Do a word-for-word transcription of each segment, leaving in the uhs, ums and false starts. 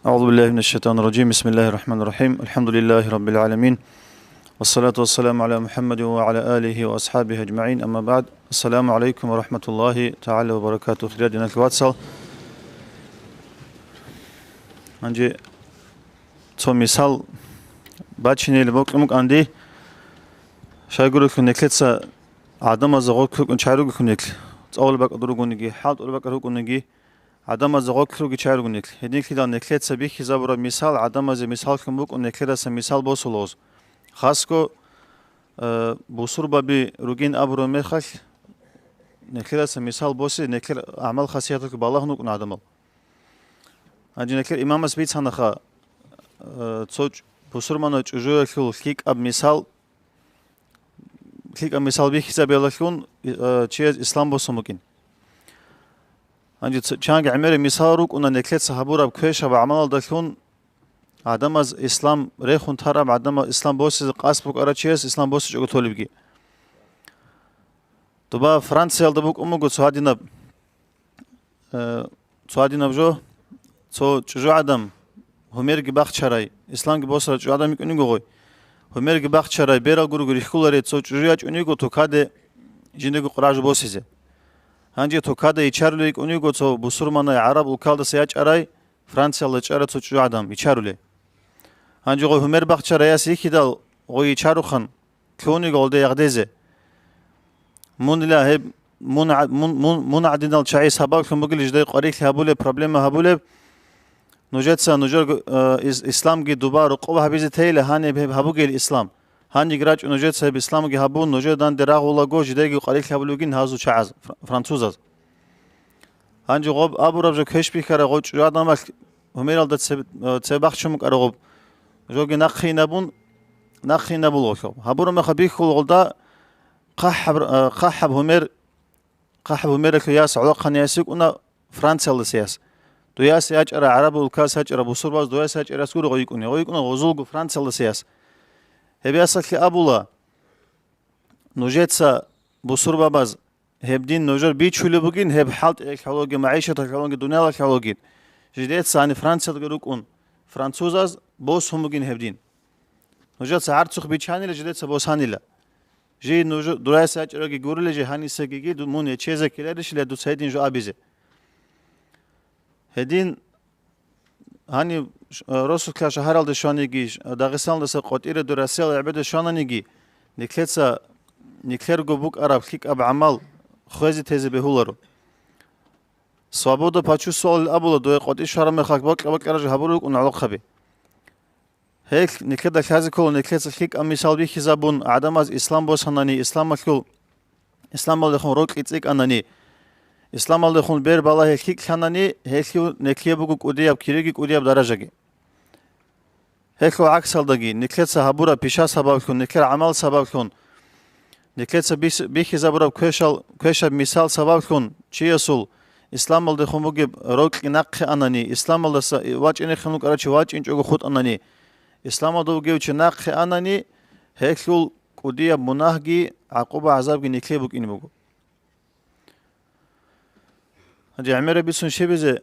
أعوذ بالله من الشيطان الرجيم. بسم الله الرحمن الرحيم. الحمد لله رب العالمين. والصلاة والسلام على محمد وعلى آله وأصحابه أجمعين. أما بعد. السلام عليكم ورحمة الله تعالى وبركاته. Хириял диналъул вацал. Гьанже цо мисал бачинел бокьун букӀанди, щайгурелъул нилъеца гӀадамазда гъоркь рукӀун чагӀи ругелъул нилъ, цӀалул бакӀалда ругониги, хӀалтӀул бакӀалда рукӀуниги, гӀадамазда гъоркь ругел чагӀи руго нилъ. Гьединлъидал нилъеца бихьизабураб мисал гӀадамазе мисаллъун букӀун, нилъедаса мисал босула гъоз. Хасго, э, бусурбаби ругин абураб мехалъ, нилъедаса мисал босе нилъер гӀамал-хасияталъ балагьун рукӀуна гӀадамал. Гьанже нилъер имамас бицанаха, э, цо чӀ-, бусурманав чӀужуялъул лъикӀаб мисал, лъикӀаб мисал бихьизабиялдалъун, э, чияз ислам босун букӀин. Гьанже ц-, чанги гӀемераб мисал рукӀуна нилъеца гьабураб квешаб гӀамалалдалъун гӀадамаз ислам рехун тараб, гӀадамаз ислам босизе къасд букӀарав чияс ислам босичӀого толебги. Доба Франциялда букӀун буго цо гьадинаб, э, цо гьадинаб жо, цо чӀужугӀадан, гьумерги бахчарай, исламги босарав чӀужугӀадан йикӀун йиго гъой. Гьумерги бахчарай, берал гурого рихьуларей цо чӀужу ячӀун йиго тукаде жиндирго къвараб жо босизе. Гьанже тукада йичарулей йикӀун йиго цо бусурманай гӀараб улкалдаса ячӀарай, Франциялда чӀарав цо чӀужугӀадан йичарулей. Гьанже гъой гьумер бахчарай яс йихьидал, гъой йичаруха, лъугьун йиго гъолда ягъдезе. Мунила гьеб, мун гӀа-, мун, мун, мун гӀадинал чагӀи сабаблъун бугел жидее къварилъи гьабулеб, проблема гьабулеб. Нужеца нужер, э, ис-, исламги дуба рокъоб гьабизе тейила, гьаниб гьеб гьабугел ислам. Гьаниб рачӀун нужеца гьеб исламги гьабун, нужер данде рагъулаго жидеги къварилъи гьабулеб бугин гьазул чагӀаз, фр-, французаз. Гьанже гъоб абураб жо квеш бихьарай гъой чӀужугӀаданалъ гьумералда цеб-, э, цебе бахчун букӀарай гъоб. Жоги нахъе инабун, нахъе инабулгъулъул. Гьабураб мехалъ бихьулагъулда хъахӀаб, э, хъахӀаб гьумер, хъахӀаб гьумералъул яс гӀолохъанай яс йикӀуна Франциялдаса яс. Дуяс ячӀарай, гӀараб улкалдаса ячӀарай бусурбаз дуяс ячӀарай яс гуро гъой йикӀуни. Гъой йикӀуна гъозулго Франциялдаса яс. Гьеб ясалъе абула, нужеца бусурбабаз гьеб дин нужер бичулеб бугин, гьеб хӀалтӀиялъ гьавлоги, магӀишаталъ гьавлоги, дуниялалъ гьавлоги. Жидеца гьаниб Франциялдаги рукӀун, французаз босун бугин гьеб дин. Нужеца гӀарцухъ бичанила, жидеца босанила. Жий нуж-, дураялъ ячӀараги гурила, жий гьанисагиги ду-, мун ячезе ккеларищила дуца гьедин жо абизе. Гьедин гьаниб ш-, росулъа шагьаралде щваниги, ш-, Дагъистаналдаса къватӀире дур Россиялда гӀебеде щвананиги, никлъеца, никлъерго букӀараб лъикӀаб гӀамал хвезе тезе бегьуларо. Свобода почувствовал абула, дуе къватӀи щвараб мехалъ бокьа-бокьараб жо гьабураб рукӀун гӀолохъаби. Гьел никлъеда лъазе ккола, никлъеца лъикӀаб мисал бихьизабун, гӀадамаз ислам босанани, исламалъул, исламалдехун рокьи цӀикӀкӀанани, исламалдехун бер балагье лъикӀлъанани, гьелъул никлъие буго кӀудияб кириги кӀудияб даражаги. Гьелъул гӀаксалдаги, никлъеца гьабураб пиша сабаблъун, никлъер гӀамал сабаблъун, никлъеца бис-, бихьизабураб квешал-, квешаб мисал сабаблъун чиясул исламалдехун бугеб рокьи нахъе анани, исламалдаса вачӀинехун вукӀарав чи вачӀинчӀого хутӀанани, исламалда вугев чи нахъе анани, гьелъул кӀудияб мунагьги гӀакъуба-гӀазабги никлъе букӀине буго. Гьанже гӀемераб бицун щибизе,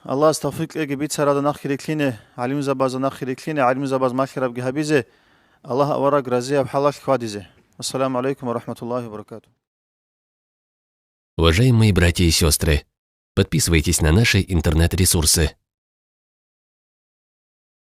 Аллагьас тавфикъ кьеги бицарада нахъе рилълъине, гӀалимзабазда нахъе рилълъине, гӀалимзабаз малъарабги гьабизе, Аллагь авараг разияб хӀалалъ хьвадизе. Ассаламу гӀалайкум ва рахӀматуллагьи ва баракатугь. Уважаемые братья и сестры, подписывайтесь на наши интернет-ресурсы.